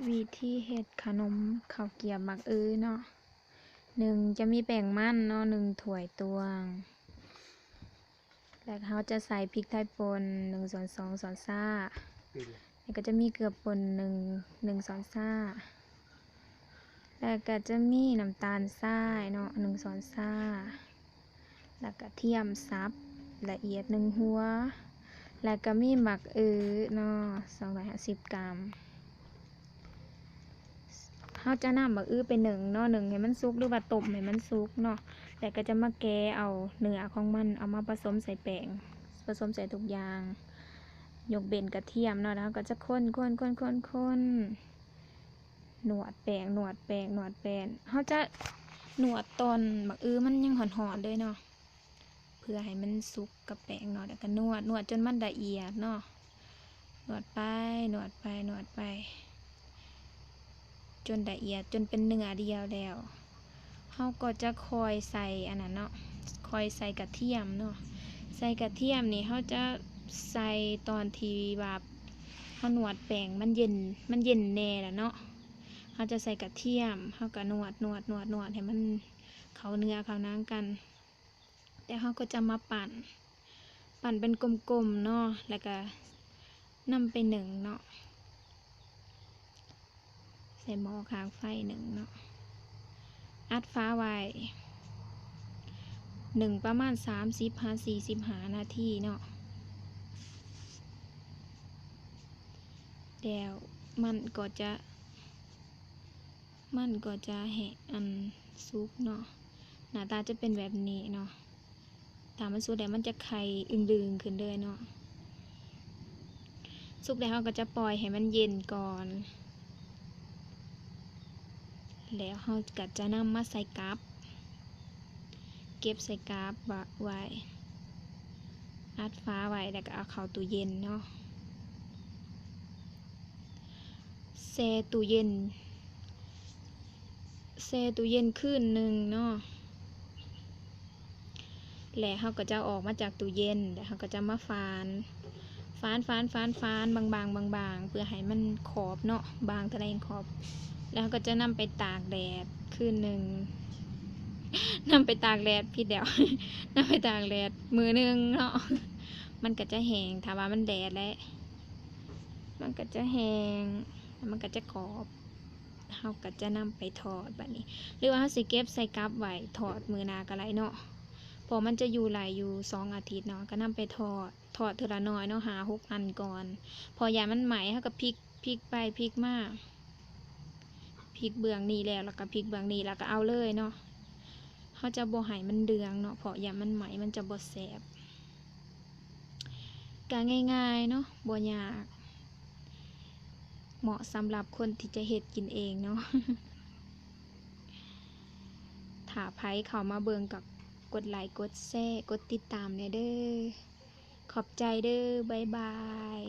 ວິທີເຮັດຂະໜົມເຂົ້າກຽບໝາກອຶເນາະ. ໜຶ່ງ ຈະມີແປ້ງມັນເນາະ ໜຶ່ງຖ້ວຍຕວງ ແລະ ເຮົາຈະໃສ່ພິກໄທປົ່ນ ໜຶ່ງສ່ວນສອງຊ້ອນຊາ ແລ້ວກໍຈະມີເກືອປ່ນ ໜຶ່ງ ໜຶ່ງຊ້ອນຊາ ແລ້ວກໍຈະມີນ້ຳຕານຊາຍເນາະ ໜຶ່ງຊ້ອນຊາ ແລ້ວກະທຽມສັບລະອຽດໜຶ່ງຫົວ ແລ້ວກະມີໝາກອຶເນາະ ສອງຮ້ອຍຫ້າສິບກຣາມ. ເຮົາຈະນຳໝາກອຶໄປໜຶ້ງເນາະ ໜຶ້ງໃຫ້ມັນສຸກ ຫຼືວ່າຕົ້ມໃຫ້ມັນສຸກເນາະ ແລ້ວກະຈະມາແກະເອົາເນື້ອຂອງມັນ ເອົາມາປະສົມໃສ່ແປ້ງ ປະສົມໃສ່ທຸກຢ່າງ ຍົກເວັ້ນກະທຽມເນາະ ແລ້ວເຮົາກໍຈະຄົນໆໆໆໆ ນວດແປ້ງ ນວດແປ້ງ ນວດແປ້ງ ເຮົາຈະນວດຕອນໝາກອຶມັນຍັງຮ້ອນໆເລີຍເນາະ ເພື່ອໃຫ້ມັນສຸກກັບແປ້ງເນາະ ແລ້ວກໍນວດ ນວດຈົນມັນລະອຽດເນາະ ນວດໄປ ນວດໄປ ນວດໄປ ຈົນລະອຽດ ຈົນເປັນເນື້ອດຽວແລ້ວ ເຮົາກໍຈະຄ່ອຍໃສ່ອັນນັ້ນເນາະ ຄ່ອຍໃສ່ກະທຽມເນາະ ໃສ່ກະທຽມນີ້ ເຮົາຈະໃສ່ຕອນທີ່ວ່າເຮົານວດແປ້ງມັນເຢັນ ມັນເຢັນແດ່ແລ້ວເນາະ ເຮົາຈະໃສ່ກະທຽມ ເຮົາກໍນວດ ນວດ ນວດ ນວດ ໃຫ້ມັນເຂົ້າເນື້ອເຂົ້າໜັງກັນ ແລ້ວເຮົາກໍຈະມາປັ້ນ ປັ້ນເປັນກົມໆເນາະ ແລ້ວກໍນຳໄປໜຶ້ງເນາະ ໃສ່ໝໍ້ຂ້າງໄຟໜຶ້ງເນາະ ອັດຝາໄວ້ ໜຶ້ງປະມານສາມສິບຫາສີ່ສິບຫ້ານາທີເນາະ ແລ້ວມັນກໍຈະ ມັນກໍຈະແຫ້ງ ອັນ ສຸກເນາະ ໜ້າຕາຈະເປັນແບບນີ້ເນາະ ຖ້າມັນສຸກແລ້ວມັນຈະໄຂ່ອຶ່ງດຶງຂຶ້ນເລີຍເນາະ ສຸກແລ້ວເຮົາກໍຈະປ່ອຍໃຫ້ມັນເຢັນກ່ອນ ແລ້ວເຮົາກໍຈະນຳມາໃສ່ກັບ ເກັບໃສ່ກັບວະ ໄວ້ ອັດຝາໄວ້ ແລ້ວກໍເອົາເຂົ້າຕູ້ເຢັນເນາະ ແຊ່ຕູ້ເຢັນ ແຊ່ຕູ້ເຢັນຄືນໜຶ່ງເນາະ ແລ້ວເຮົາກໍຈະເອົາອອກມາຈາກຕູ້ເຢັນ ແລ້ວເຮົາກໍຈະມາຝານ ຝານ ຝານ ຝານ ຝານ ບາງໆ ບາງໆ ເພື່ອໃຫ້ມັນຂອບເນາະ ບາງເທົ່າໃດຂອບ ແລ້ວເຮົາກໍຈະນຳໄປຕາກແດດຄືນໜຶ່ງ ນຳໄປຕາກແດດ ຜິດແລ້ວ ນຳໄປຕາກແດດມື້ໜຶ່ງເນາະ ມັນກໍຈະແຫ້ງ ຖ້າວ່າມັນແດດແຫຼະ ມັນກໍຈະແຫ້ງ ແລ້ວມັນກໍຈະຂອບ ເຮົາກໍຈະນຳໄປທອດບາດນີ້ ຫຼືວ່າເຮົາຊິເກັບໃສ່ກັບໄວ້ທອດມື້ໜ້າກໍໄດ້ເນາະ ເພາະມັນຈະຢູ່ໄດ້ຢູ່ສອງອາທິດເນາະ ກໍນຳໄປທອດ ທອດເທື່ອລະໜ້ອຍເນາະ ຫ້າຫົກອັນກ່ອນ ເພາະຢ້ານມັນໄໝ້ ເຮົາກໍພິກ ພິກໄປພິກມາ ພິກເບື້ອງນີ້ແລ້ວ ແລ້ວກໍພິກເບື້ອງນີ້ ແລ້ວກໍເອົາເລີຍເນາະ ເຮົາຈະບໍ່ໃຫ້ມັນເຫຼືອງເນາະ ເພາະຢ້ານມັນໄໝ້ ມັນຈະບໍ່ແຊບ. ກໍງ່າຍໆເນາະ ບໍ່ຍາກ ເໝາະສຳລັບຄົນທີ່ຈະເຮັດກິນເອງເນາະ ຖ້າໃຜເຂົ້າມາເບິ່ງກໍກົດໄລ ກົດແຊ ກົດຕິດຕາມແດ່ເດີ ຂອບໃຈເດີ ບາຍບາຍ.